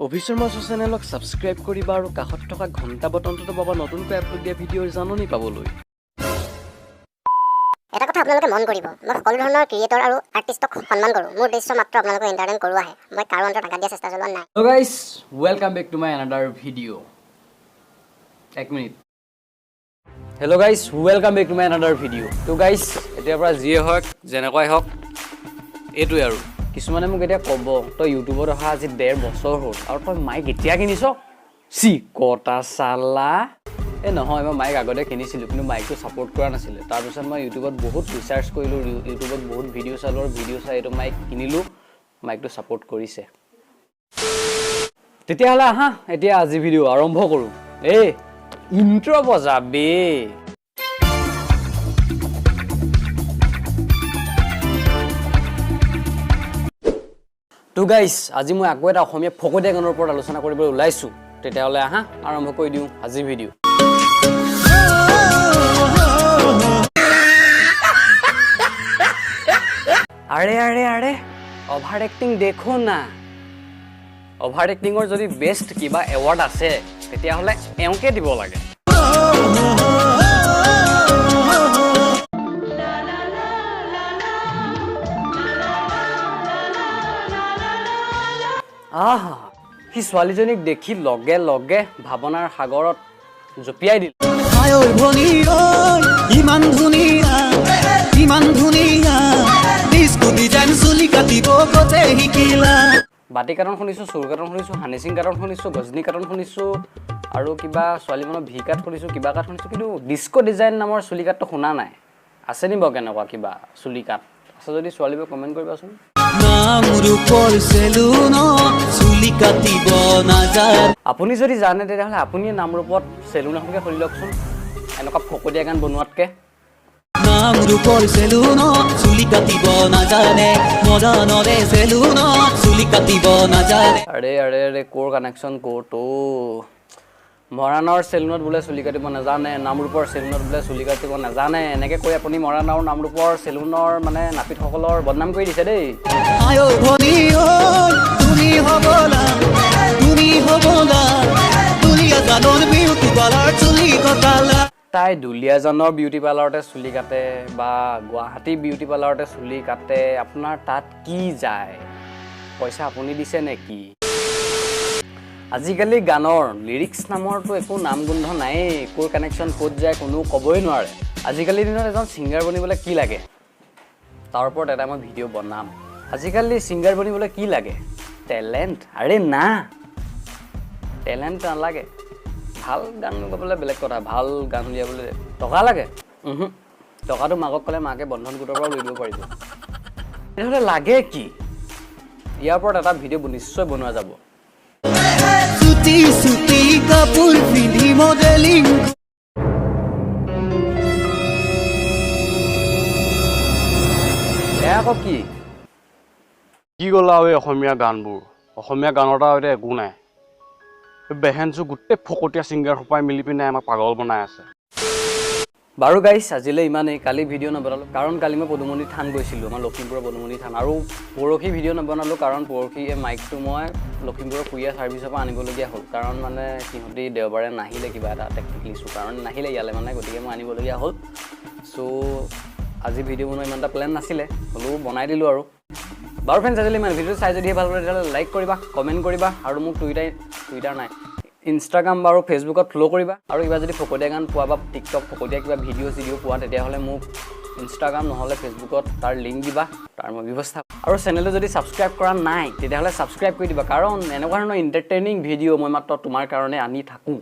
অভি Sharma চেনেলক subscribe কৰিবা আৰু কাষত থকা ঘণ্টা বটনটো দবাবা নতুনকৈ আপলোড দিয়া ভিডিঅ'ৰ জাননী পাবলৈ। এটা কথা আপোনালোকে মন কৰিব, মই সকলো ধৰণৰ ক্ৰিয়েটৰ আৰু আৰ্টিষ্টক সন্মান কৰোঁ। মোৰ উদ্দেশ্য মাত্ৰ আপোনালোকক এণ্টাৰটেইন কৰোৱাহে। মই কাৰো অন্তৰত আঘাত দিয়া চেষ্টা চলোৱা নাই। Hello guys, welcome back to my another video. এক minute. Hello guys, welcome back to my another video. তো গাইজ, এতিয়াৰ পৰা যিয়ে হওক, যেনেকুৱাই হওক, এইটোৱে আৰু। কিছুমানে মোক এতিয়া ক'ব, তই ইউটিউবত অহা আজি 1.5 বছৰ হ'ল আৰু তই মাইক এতিয়া কিনিছ? চি কটা চালা। এই নহয়, মই মাইক আগতে কিনিছিলোঁ, কিন্তু মাইকটো ছাপৰ্ট কৰা নাছিলে। তাৰপিছত মই ইউটিউবত বহুত ৰিচাৰ্চ কৰিলোঁ, ইউটিউবত বহুত ভিডিঅ' চালোঁ আৰু ভিডিঅ' চাই এইটো মাইক কিনিলোঁ। মাইকটো ছাপৰ্ট কৰিছে। তেতিয়াহ'লে আহা, এতিয়া আজি ভিডিঅ' আৰম্ভ কৰোঁ। এই ইণ্ট্ৰ বজাবি। তো গাইছ, আজি মই আকৌ এটা অসমীয়া ফকতীয়া গানৰ ওপৰত আলোচনা কৰিবলৈ ওলাইছোঁ। তেতিয়াহ'লে আহা, আৰম্ভ কৰি দিওঁ আজিৰ ভিডিঅ'। আৰে আৰে আৰে, অভাৰ এক্টিং দেখো না। অভাৰ এক্টিঙৰ যদি বেষ্ট কিবা এৱাৰ্ড আছে, তেতিয়াহ'লে এওঁকে দিব লাগে। আহা, সি ছোৱালীজনীক দেখি লগে লগে ভাৱনাৰ সাগৰত জঁপিয়াই দিলে। আই ভনী ঐ, ইমান ধুনীয়া, ইমান ধুনীয়া, ডিস্কো ডিজাইন চুলি কাটিব ক'তে শিকিলা? বাটি কাটন শুনিছোঁ, চুৰ কাটন শুনিছোঁ, হানি সিং কাটন শুনিছোঁ, গজনী কাটন শুনিছোঁ আৰু কিবা ছোৱালী মানুহৰ ভি কাট শুনিছোঁ, কিবা কাট শুনিছোঁ, কিন্তু ডিস্কো ডিজাইন নামৰ চুলি কাটটো শুনা নাই। আছে নি বাৰু কেনেকুৱা কিবা চুলি কাট? আছে যদি ছোৱালীবোৰে কমেণ্ট কৰিবাচোন। নামৰূপৰ চেলুনত চুলি কাটিব নাজানে। আপুনি যদি জানে, তেতিয়াহ'লে আপুনিয়ে নামৰূপত চেলুন এখনকে খুলি লওকচোন, এনেকুৱা ফকতীয়া গান বনোৱাতকৈ। নামৰূপৰ চেলুনত চুলি কাটিব নাজানে, মৰাণৰে চেলুনত চুলি কাটিব নাজানে। আৰে আৰে আৰে, ক'ৰ কানেকশ্যন ক'ৰ? তো মৰাণৰ চেলুনত বোলে চুলি কাটিব নাজানে, নামৰূপৰ চেলুনত বোলে চুলি কাটিব নাজানে। এনেকৈ কৈ আপুনি মৰাণ আৰু নামৰূপৰ চেলুনৰ মানে নাপিতসকলৰ বদনাম কৰি দিছে দেই। আই ভনী ঐ, তুমি হ'বলা, তুমি হ'বলা দুলীয়াজানৰ বিউটি পাৰ্লাৰ চুলি কটালা। তাই দুলীয়াজানৰ বিউটি পাৰ্লাৰতে চুলি কাটে বা গুৱাহাটী বিউটি পাৰ্লাৰতে চুলি কাটে, আপোনাৰ তাত কি যায়? পইচা আপুনি দিছে নেকি? আজিকালি গানৰ লিৰিক্স নামৰতো একো নাম গোন্ধ নায়েই। ক'ৰ কানেকশ্যন ক'ত যায়, কোনো ক'বই নোৱাৰে। আজিকালিৰ দিনত এজন ছিংগাৰ বনিবলৈ কি লাগে, তাৰ ওপৰত এটা মই ভিডিঅ' বনাম। আজিকালি ছিংগাৰ বনিবলৈ কি লাগে? টেলেণ্ট? আৰে না, টেলেণ্ট নালাগে। ভাল গান গাবলৈ বেলেগ কথা, ভাল গান উলিয়াবলৈ টকা লাগে। টকাটো মাকক ক'লে মাকে বন্ধন গোটৰ পৰাও লৈ দিব পাৰিব। তেনেহ'লে লাগে কি? ইয়াৰ ওপৰত এটা ভিডিঅ' নিশ্চয় বনোৱা যাব। চুটি চুটি কাপোৰ পিন্ধি মডেলিং এয়া আকৌ কি? কি গ'ল আৰু এই অসমীয়া গানবোৰ? অসমীয়া গানৰ আৰু এতিয়া একো নাই। বেহেনচো গোটেই ফকতীয়া ছিংগাৰ সোপাই মিলি পিনে আমাক পাগল বনাই আছে। বাৰু গাইছ, আজিলৈ ইমানেই। কালি ভিডিঅ' নবনালোঁ, কাৰণ কালি মই পদুমণি থান গৈছিলোঁ, আমাৰ লখিমপুৰৰ পদুমণি থান। আৰু পৰহি ভিডিঅ' নবনালোঁ, কাৰণ পৰহি এই মাইকটো মই লখিমপুৰৰ কুৰিয়াৰ ছাৰ্ভিচৰ পৰা আনিবলগীয়া হ'ল। কাৰণ মানে সিহঁতি দেওবাৰে নাহিলে, কিবা এটা টেকনিকেল ইছ্যু কাৰণে নাহিলে ইয়ালৈ মানে, গতিকে মই আনিবলগীয়া হ'ল। চ' আজি ভিডিঅ' বনোৱা ইমান এটা প্লেন নাছিলে, হ'লেও বনাই দিলোঁ আৰু। বাৰু ফ্ৰেণ্ডছ, আজিলৈ ইমান। ভিডিঅ'টো চাই যদিহে ভাল পালে, তেতিয়াহ'লে লাইক কৰিবা, কমেণ্ট কৰিবা আৰু মোক টুইটাৰ, টুইটাৰ নাই, ইনষ্টাগ্ৰাম বাৰু ফেচবুকত ফ'ল' কৰিবা। আৰু কিবা যদি ফকতীয়া গান পোৱা বা টিকটক ফকতীয়া কিবা ভিডিঅ' চিডিঅ' পোৱা, তেতিয়াহ'লে মোক ইনষ্টাগ্ৰাম নহ'লে ফেচবুকত তাৰ লিংক দিবা, তাৰ মই ব্যৱস্থা। আৰু চেনেলটো যদি ছাবস্ক্ৰাইব কৰা নাই, তেতিয়াহ'লে ছাবস্ক্ৰাইব কৰি দিবা, কাৰণ এনেকুৱা ধৰণৰ এণ্টাৰটেইনিং ভিডিঅ' মই মাত্ৰ তোমাৰ কাৰণে আনি থাকোঁ।